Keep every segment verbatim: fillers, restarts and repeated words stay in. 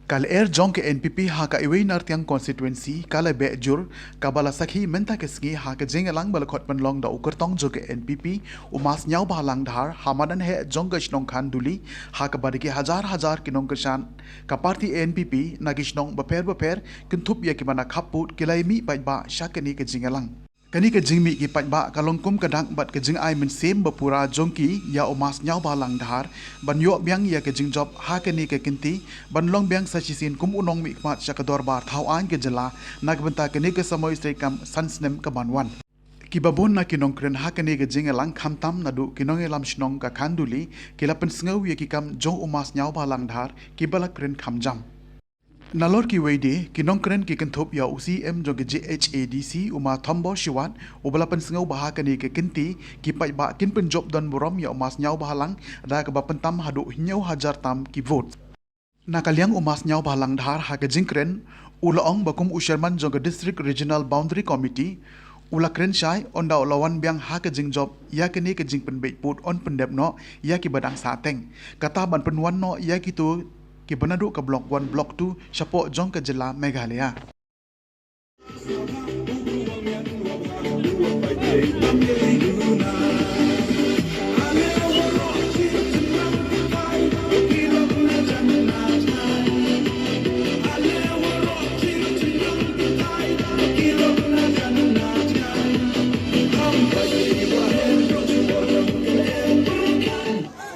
Ka lyer jong ka N P P ha ka Iwei Nartiang constituency ka la beh jur, kaba la sakhi mynta ka sngi ha ka jingïalang ba la khot pynlong da u kyrtong jong ka N P P, u Ma Sniawbhalang Dhar, ha madan heh jong ka shnong Khanduli, ha kaba da ki hajar hajar ki nongkyrshan ka party N P P na ki shnong bapher bapher, kynthup ïa kiba na khappud, ki la ïa mih paidbah sha kane ka jingïalang. Kane ka jingmih ki paidbah ka long kum ka dak bad ka jingai mynsiem bapura jong ki ïa u Ma Sniawbhalang Dhar ban ïoh biang ïa ka jingjop ha kane ka kynti, ban long biang sa shisien kum u nongmihkhmat sha ka dorbar thaw aiñ ka jylla na ka bynta kane ka samoi treikam san snem kaban wan. Kiba bun na ki nongkren ha kane ka jingïalang, khamtam naduh ki nongïalam shnong ka Khanduli, ki la pynsngew ïa ki kam jong u Ma Sniawbhalang Dhar, kiba la kren kham jam. Nalor kiwei de ki nongkren, ki kynthup ïa u C E M jong ka J H A D C, u Ma Thombor Shiwat, uba la pynsngew ba ha kane ka kynti ki paidbah kin pynjop don burom ïa u Ma Sniawbhalang da kaba pyntam haduh hynñiew hajar tam ki vote. Na ka liang u Ma Sniawbhalang Dhar ha ka jingkren, u la ong ba kum u chairman jong ka District Regional Boundary Committee, u la kren shai ynda u la wan biang ha ka jingjop ïa kane ka jingpynbeit pud yn pyndep noh ïa kiba dang sah teng, kata ban pynwan noh ïa kito kiba naduh ka Block One, Block Two shapoh jong ka jylla Meghalaya.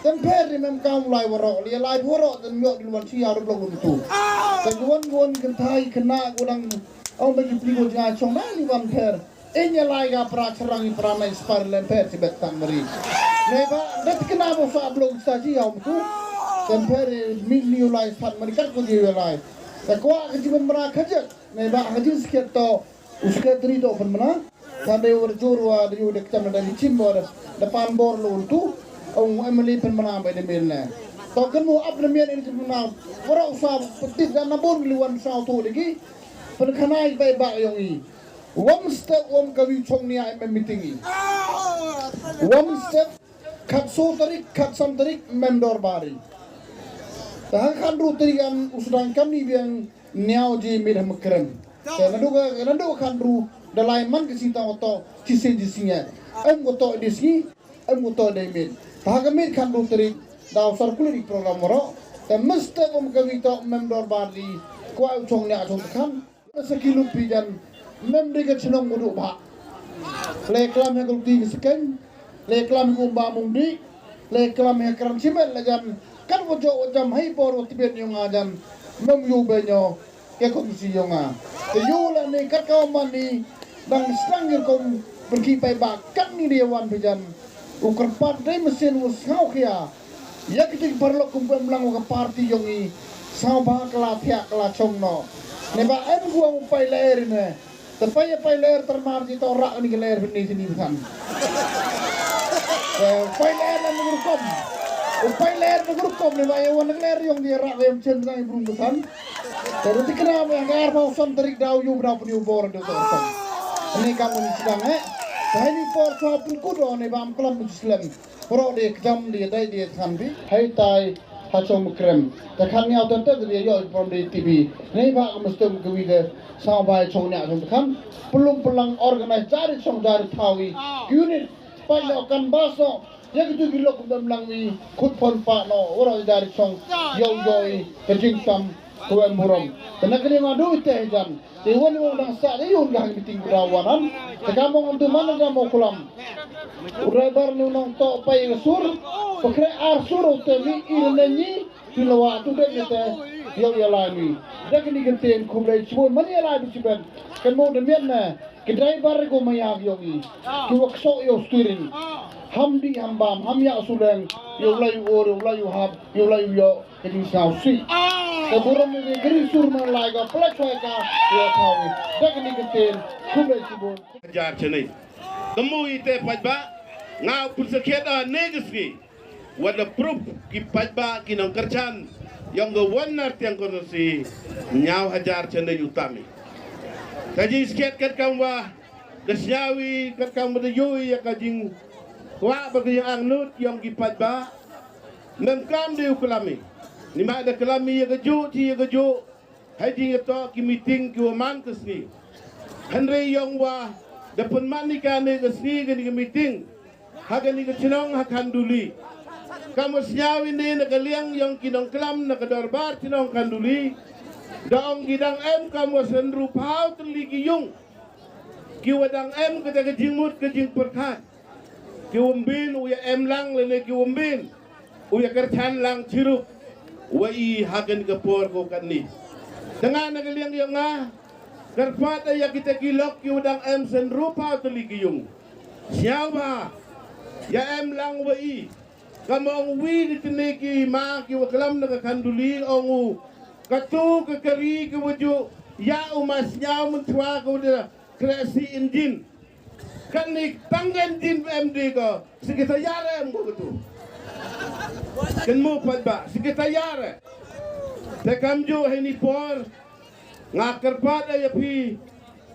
Kan pher ni mem kam lai waroh, li lai waroh, kan yok di luan sia rup long tu. Kan yuan yuan kan thai kena gudang, ong bagi pli go jai chong na li wan pher. Enya lai ga pra cherang i pra na ispar lem pher si bet tang mari. Ne ba, dat kena mo sa blong sa ji au tu. Kan pher mi ni lai sat mari kat ko ji lai. Ta kwa ka ji mra khajak. Ne ba, ka ji siket to. U secretary to pynmana. Tang da ïu jur wa da ïu da kcham da ïu chim wa da pan bor lo tu. Ong M L A pynmana ba da mel ne. To kan mo ap na mel in pynmana. Wara u sa petit da na bor li wan sa tu da gi. Pynkhana i bai ba yong i. Wam step wam kawi chong nia em meeting i. Wam step khat so tarik, khat san tarik mem dorbar i. Ta ha khan ru tarik an u sdang kam ni biang niaw ji mid ha Mekrem. Te naduh ka, naduh ka khan ru da lai man ka sing tang oto, chi sing ji sing ya. Em ko to di sing, em ko to dai mid. Ta ha ka mid khan ru tarik, da u sar kulit program waro. Te mesti ko ka wi to mem dorbar di, kwa u chong nya chong khan. Sa ki lup pi jan, mem di ka chnong u du ba. Le klam he kulti ki sekeng, le klam he kumba mung di, le klam he kram chimet le jan, kan wo jo wo jam hai bor wo tibet yong a jan, mem yu be nyo, ke kong si yong a. Te yu la ni kat ka man ni, dang stang yu kong, berki pai ba, kat ni di wan pi jan, u kerpat dai mesin u sngau kia, ïa kiti ki paralok kum pem lang ka party yong i. Sngewbha ka la thiah ka la chong noh. Ne ba em guang u pai lyer ne. Te pai ïa pai lyer termar ji to rak ni ka lyer bini sini pesan. Te pai lyer la ngur kom. U pai lyer ngur kom ne ba ïa wan lyer yong di rak yong chen sang i brung pesan. Te roti kena ba ïa ngar ba usan tarik dau yu brau peni u bor de to kom. Ni kam ni sidang eh. Te ni por sa pun kudo ne ba am kelam slem. Poro de kjam de dai de than bi. Hai tai ha chong Mekrem. Ta khan niaw tan tan de yo prom de T V. Nei ba ka mestem ka wi de. Sa bai chong nya chong khan. Pelung pelang organize jari chong jari thawi. Unit. Pai lo kan baso. Ya ki tu ki lok dam lang wi. Khut phon pa no. Wara jari chong. Yo yo i. Ka jing tam. Ko em burom. Kena kene ma du te jan. Te wan wan dang sa de yun ga meeting ku da wanan. Te ka mong antu mana ga mo kulam. U driver ni nong to pai ga sur. Pakre ar sur u te mi ir ne ni. Ti lawa tu de ne te. Yo ya la ni. Da kini kenten kum lai chibon mani ya la bi chiben. Kan mo de mian ne. Ki driver ko maya yo ni. Ki wak so yo steering. Ham di ham bam ham ya suleng. Yo lai or yo lai hab yo lai yo. Ka jingsngewsih. Ka burom ne ka ri sur man lai ka pla chwa ka. Ïa thaw. Da kani ka ten. Khublei shibun. Hajar shane. Ka mut ite paidbah. Nga u pynsakhiat ha ne ka sngi. Wat la proof ki paidbah ki nongkyrshan. Yong ka wan nar tiang konsi. Ñiaw hajar shane u tami. Ka jingskhiat kat kam wa. Ka sngew i kat kam wa da yoi ïa ka jing. Wa ba ka jingangnud yong ki paidbah. Mem kam de u klam i. Nima da klam ïa ka juh, ti ïa ka juh. Ha jingïatoh ki meeting ki wa man ka sngi. Hynrei ïong wa da pynman ïa kane ka sngi kane ka meeting ha kane ka chnong ha Khanduli. Kam wa sñiaw ine na ka liang ïong ki nongklam na ka dorbar chnong Khanduli. Da ong ki dang em kam wa san ru phaw tylli ki yung. Ki wa dang em kata ka jingmut ka jingpyrkhat. Ki wa ym bin u ya em lang lane ki wa ym bin u ya kyrchan lang chirup wa i ha kane ka por ko katni. Tang na ka liang ïong nga kyrpad ya kita ki lok ki wa dang em san ru phaw tylli ki yung. Sñiaw ba ya em lang wa i. Kam ong wi ni tene ki ma ki wa klam na ka Khanduli ong u katu ka kari ka wa ju ya u ma sñiaw mynchwa ka wa da kreh si injin. Kan ni tang kan jin em di ko. Sikita yare em ko tu. Kan mo pat ba. Sikita yare. Te kam ju hini por. Nga kyrpad ya phi.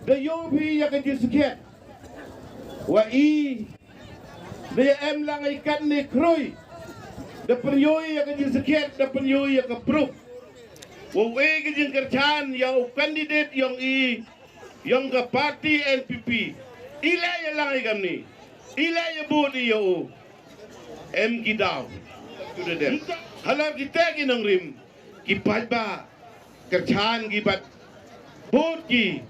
Da yo phi ya ka jin siket. Wa i. Da ya em lang i kan ni kroi. Da pynyo ya ka jin siket. Da pynyo ya ka proof. Wa we ka jin kyrchan ya u candidate yong i. Yong ka parti N P P. Ila ya lang i kamni. Ila ya budi ya u. Em ki daw. Halor kita ki nongrim. Ki pajba. Kyrchan ki bat. Bud ki.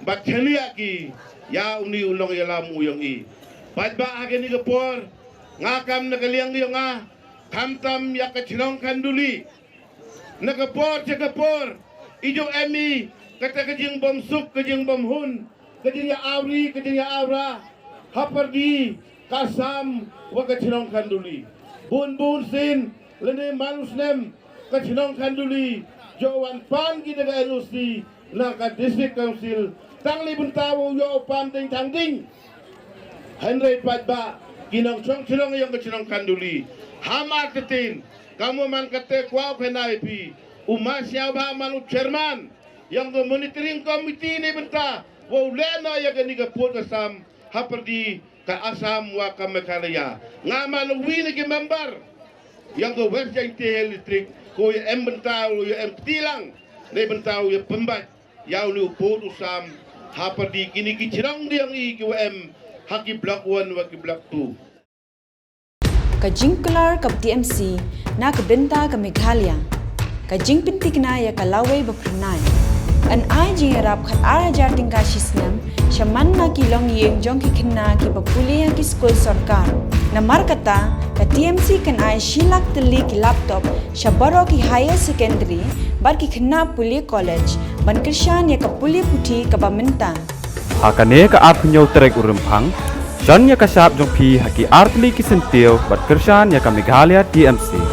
Bat chania ki. Ya uni u long ya lam u yong i. Pajba hake ni ka por. Nga kam na ka liang yong nga. Kam tam ya ka chnong Khanduli. Na ka por cha ka por i jong em i kata ka jingbom suk ka jingbom hun ka jingya awri ka jingya awra. Haperdi ka Assam wa ka chnong Khanduli bun bun sin lane malu snem ka chnong Khanduli jo wan pan ki da ka N O C na ka District Council tang li bynta wa u yoh u pan ding thang ding. Hynrei pat ba ki nongchong chnong yong ka chnong Khanduli hamar tetin. Kamu man kate kwau kena ipi. U ma siaw ba man u chairman yong ka monitoring committee ni bynta wa u lena ya ka ni ka put ka Assam haperdi ka Assam wa ka Meghalaya. Nga man u wi ni ki member yong ka West Jaintia Hills District ko ya em bynta u ya em ktilang ni bynta u ya pembat ya u ni u put u Assam haperdi kini ki chnong diang i ki wa em ha ki block one wa ki block two. Ka jingkular ka T M C na ka bynta ka Meghalaya. Ka jingpyntikna ya ka lawei ba phyrnai. An ai jingyarap khat ar hajar tyngka shi snem sha man na ki longïing jong ki khynnah ki ba pule ha ki skul sorkar. Namar kata ka T M C kan ai shi lak tylli ki laptop sha baroh ki higher secondary bad ki khynnah pule college ban kyrshan ya ka pule puthi ka ba mynta. Ha kane ka arphew hynñiew tarik u Rymphang, shon ïa ka shap jong phi ha ki artylli ki syntiew bad kyrshan ïa ka Meghalaya T M C.